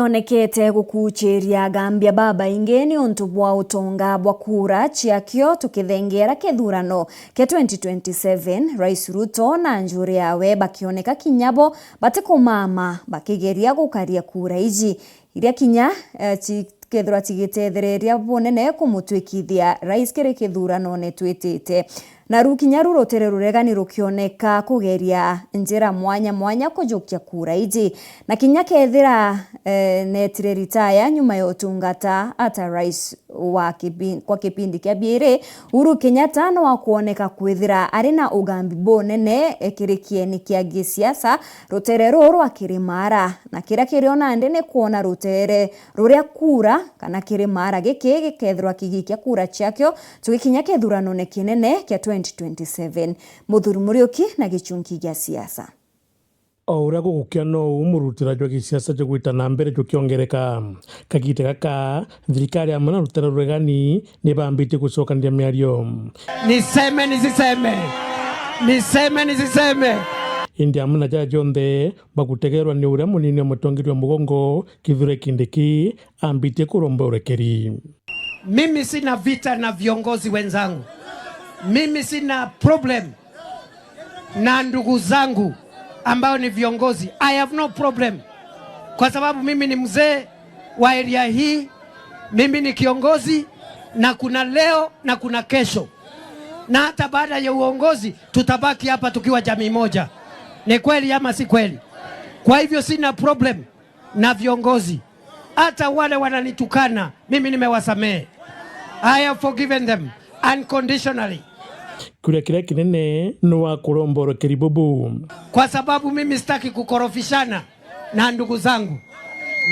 Onekete gukuchiria Gambia baba ingi ni untu bwa utonga bwa kura chiakio tukithengera kithurano kia 2027. Rais Ruto na njuri yawe bakioneka kinyabo batikumama bakigeria gukaria kura iji iria kinya cikethirwa cigitethereria bunene kumutwikithia rais kiri kithurano twitite na rukinya ru rutere ruregani rukioneka kugeria njira mwanya mwanya kujukia kura iji na kinya kethira netire ritaya nyuma ya utungata ata rais wa kwa kipindi kia biiri. Uhuru Kenyatta no akuoneka kwithira ari na ugambi bunene kiri kieni kia gisiasa rutere ruru akirimara na kiria kiriona ndi ni kuona rutere ruria kura kana kirimara giki gikethirwa kigikia kura chiakio tugikinya kithurano kinene kia 2027. Muthuri Muriuki na gichunki gia siasa. O uria gugukia no murutira jwa gisiasa jugwita na mbere jukiongereka kagite gaka, thirikari amwe na rutera ruregani ni bambitie gucokaniria miario. Niseme nisiseme? Niseme nisiseme? Indi amwe na jaya jonthe bagutegerwa ni uria munini wa mutongoria wa mugongo Kithure Kindiki ambitie kuromba urekeri. Mimi sina vita na viongozi wenzangu, mimi sina problem na ndugu zangu ambao ni viongozi. I have no problem kwa sababu mimi ni mzee wa area hii, mimi ni kiongozi, na kuna leo na kuna kesho, na hata baada ya uongozi tutabaki hapa tukiwa jamii moja. Ni kweli ama si kweli? Kwa hivyo sina problem na viongozi, hata wale wananitukana mimi nimewasamehe. I have forgiven them unconditionally. Kuria kiria kinene ni wa kuromba urekeri bubu. Kwa sababu mimi sitaki kukorofishana na ndugu zangu.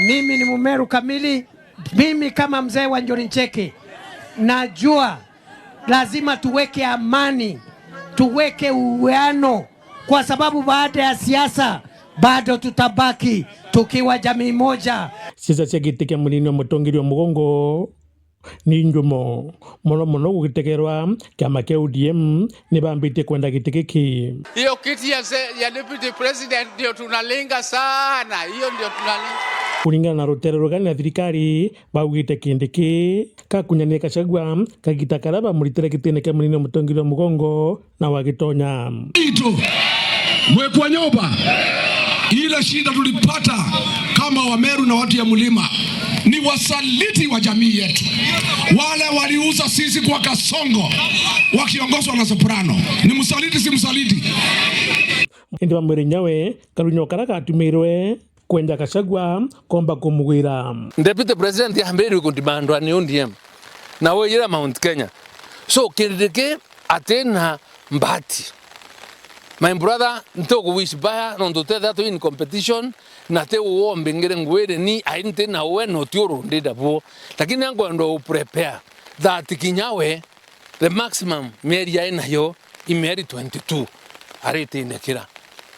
Mimi ni Mumeru kamili. Mimi kama mzee wa Njuri Ncheke najua lazima tuweke amani, tuweke uwiano, kwa sababu baada ya siasa bado tutabaki tukiwa jamii moja. Ciaca cia giti kia munini wa mutongoria wa mugongo ni njumo muno muno gugitegerwa kiama kia ODM ni bambitie kwenda giti giki. Hiyo kiti ya deputy president ndio tunalenga sana, hiyo ndio tunalenga. Kuringana na rutere rugani na thirikari baugite Kindiki kakunyania Gachagua kagita karia bamuritire gitine kia munini wa mutongoria wa mugongo na wagitonya. Itu mwekwa nyumba ile shida tulipata kama Wameru na watu ya mlima ni wasaliti wa jamii yetu, wale waliuza sisi kwa Kasongo wakiongozwa na Soprano. Ni msaliti, si msaliti? Indi bamwire nyawe karunyo karia gatumirwe kwenda Gachagua komba kumugwira. Deputy President yambiriwe kudimandwa ni ODM na weyira Mount Kenya, so Kindiki atena mbati. My brother, ntoku wish baya nondu tetha tu in competition na te uo mbingire ngwire ni ainte na we no ti urundida bo, lakini angwendo u prepare that kinyawe the maximum mieri ya nayo imieri 22 arite kira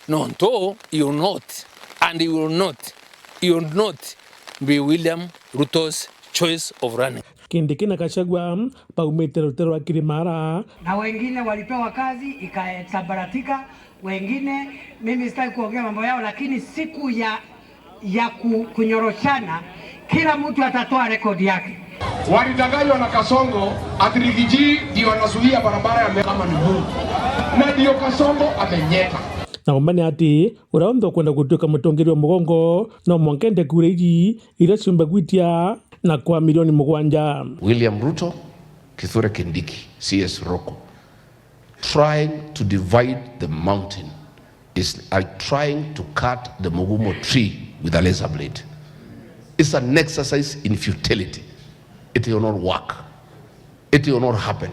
nonto you not and you will not, you will not be William Ruto's choice of running. Kindiki na Gachagua baumite rutere rwa Kirimara na wengine walipewa kazi ikasambaratika, wengine mimi sitaki kuongea mambo yao, lakini siku ya kunyoroshana kila mtu atatoa rekodi yake. Walidanganywa na Kasongo ati Riggy G ndio anazuia barabara ya kama ni Mungu, na ndio Kasongo amenyeka. Na umane ati uria onthe ukwenda gutuika mutongoria wa mugongo no mwanka kura iji iria ciumba gwitia na kwa milioni 7. William Ruto, Kithure Kindiki, CS Roko, trying to divide the mountain is like trying to cut the Mugumo tree with a laser blade. It's an exercise in futility. It will not work. It will not happen.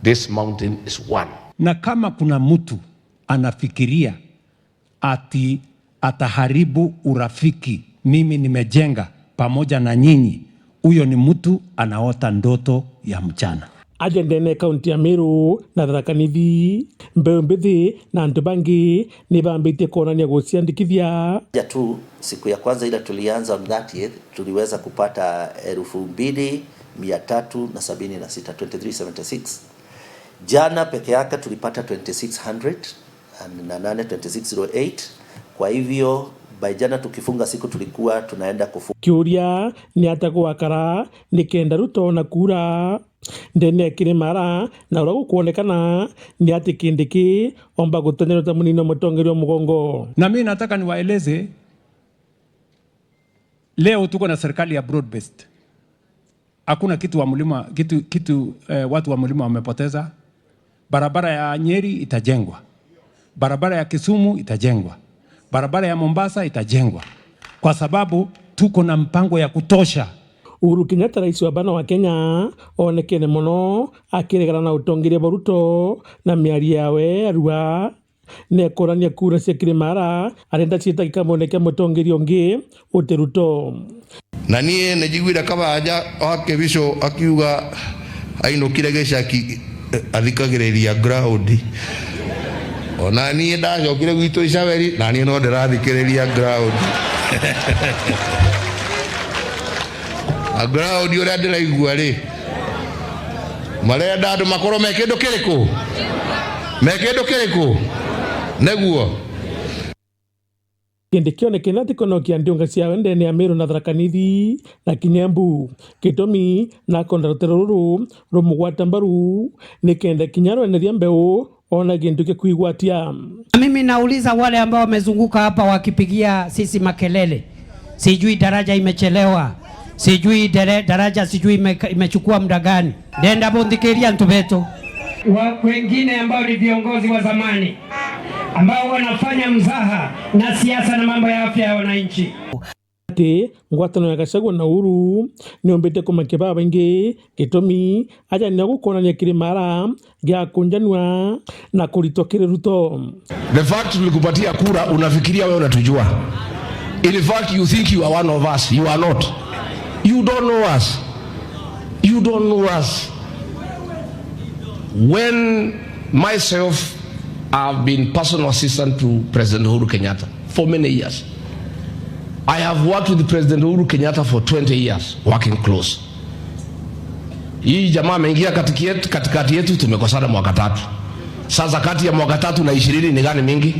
This mountain is one. Na kama kuna mtu anafikiria ati ataharibu urafiki mimi nimejenga pamoja na nyinyi, huyo ni mtu anaota ndoto ya mchana. Ajendene kaunti ya Meru na Tharaka Nithi, mbeu mbithi na andu bangi ni bambitie kuonania guciandikithia. Ja tu siku ya kwanza ile tulianza on 30th tuliweza kupata 2376, 2376. Jana peke yake tulipata 2608, 2608. Kwa hivyo By jana tukifunga siku tulikuwa tunaenda kufunga Kiuria ni ata gwakara ni kenda Ruto na kura ndene ya Kirimara na uria gukuonekana ni ati Kindiki omba gutonyerwo ta munini wa mutongoria mugongo. Na mimi nataka niwaeleze leo tuko na serikali ya broad based. Hakuna kitu wa mlima, kitu watu wa mlima wamepoteza. Barabara ya Nyeri itajengwa, barabara ya Kisumu itajengwa, barabara ya Mombasa itajengwa, kwa sababu tuko na mpango ya kutosha. Uhuru Kenyatta rais wa bana wa Kenya onekene muno akiregana na utongoria bwa Ruto na miario yawe arua nekorania kura cia Kirimara arenda ciita gikamone kia mutongoria ungi uti Ruto. Na niä nä njiguire kabanja wa Kĩbicũ akiuga ainũkire gĩcaki athikagĩrĩria ground ona niĩ ndacokire gwitũ Icaweri na niĩ no ndĩrathikĩrĩria ground na ground ũrĩa ndĩraigua rĩ marenda andũ makorwo me kĩndũ kĩrĩkũ me kĩndũ kĩrĩkũ nĩguo. Kindi kionekene ati konokia ndiunga ciawe ndene ya Meru na Tharaka Nithi na Kinyambu gitumi na konda rutero ruru rumugwata mbaru ni kenda kinya rweneria mbeu ona gindu kia kwigwatia. Mimi nauliza wale ambao wamezunguka hapa wakipigia sisi makelele, sijui daraja imechelewa, sijui daraja sijui imechukua muda gani, ndenda bundhikiria ntu betu wengine ambao ni viongozi wa zamani ambao wanafanya mzaha na siasa na mambo ya afya ya wananchi. Ati ngwatano ya Gachagua na Uhuru niombite kumakia baba baingi gitumi aja ni gukonania Kirimara gia kunjanua na kuritwa kiri Ruto. The fact tulikupatia kura unafikiria wewe unatujua. In fact you think you are one of us. You are not. You don't know us. You don't know us. When myself I've been personal assistant to President Uhuru Kenyatta for many years. I have worked with President Uhuru Kenyatta for 20 years, working close. Hii jamaa ameingia katikati yetu, tumekosana mwaka 3. Sasa kati ya mwaka 3 na 20 ni gani mingi?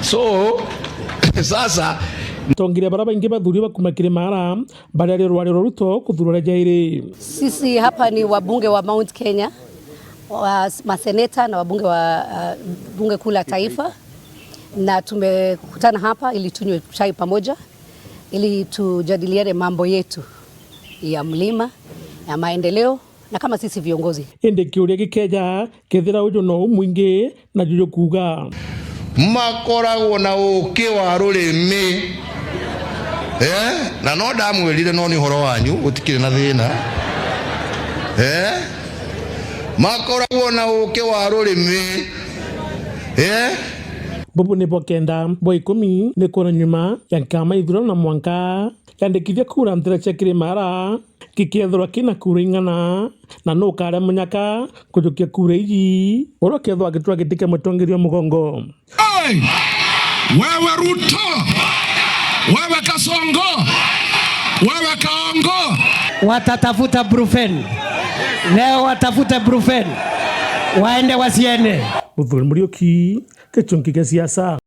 So sasa Tongiria bara baingi bathuri bakuma Kirimara baria rwariro Ruto kuthurwo Jairi. Sisi hapa ni wabunge wa Mount Kenya, wa maseneta na wabunge wa bunge kuu la taifa, na tumekutana hapa ili tunywe chai pamoja ili tujadiliane mambo yetu ya mlima ya maendeleo na kama sisi viongozi. Indi kiuria gikeja kethira uju no mwingi na juju kuga makoragwo na uki wa rurimi na no ndamwirire no ni horo wanyu gutikire na thina makoragwo na uki wa rurimi. Bubu ni bwa kenda bwa 10 ni kuona nyuma ya nkama ithurano na mwanka yandikithia kura nthira cia Kirimara kikiethirwa kina kura ing'ana na no kare munyaka kujukia kura iji uria kethwa agitura giti kia mutongoria mugongo. Hey! Wewe Ruto, wewe Kasongo, wewe Kaongo, watatafuta brufen leo, watafute brufen waende wasiende. Muthuri Muriuki, Gĩchungi gĩa siasa.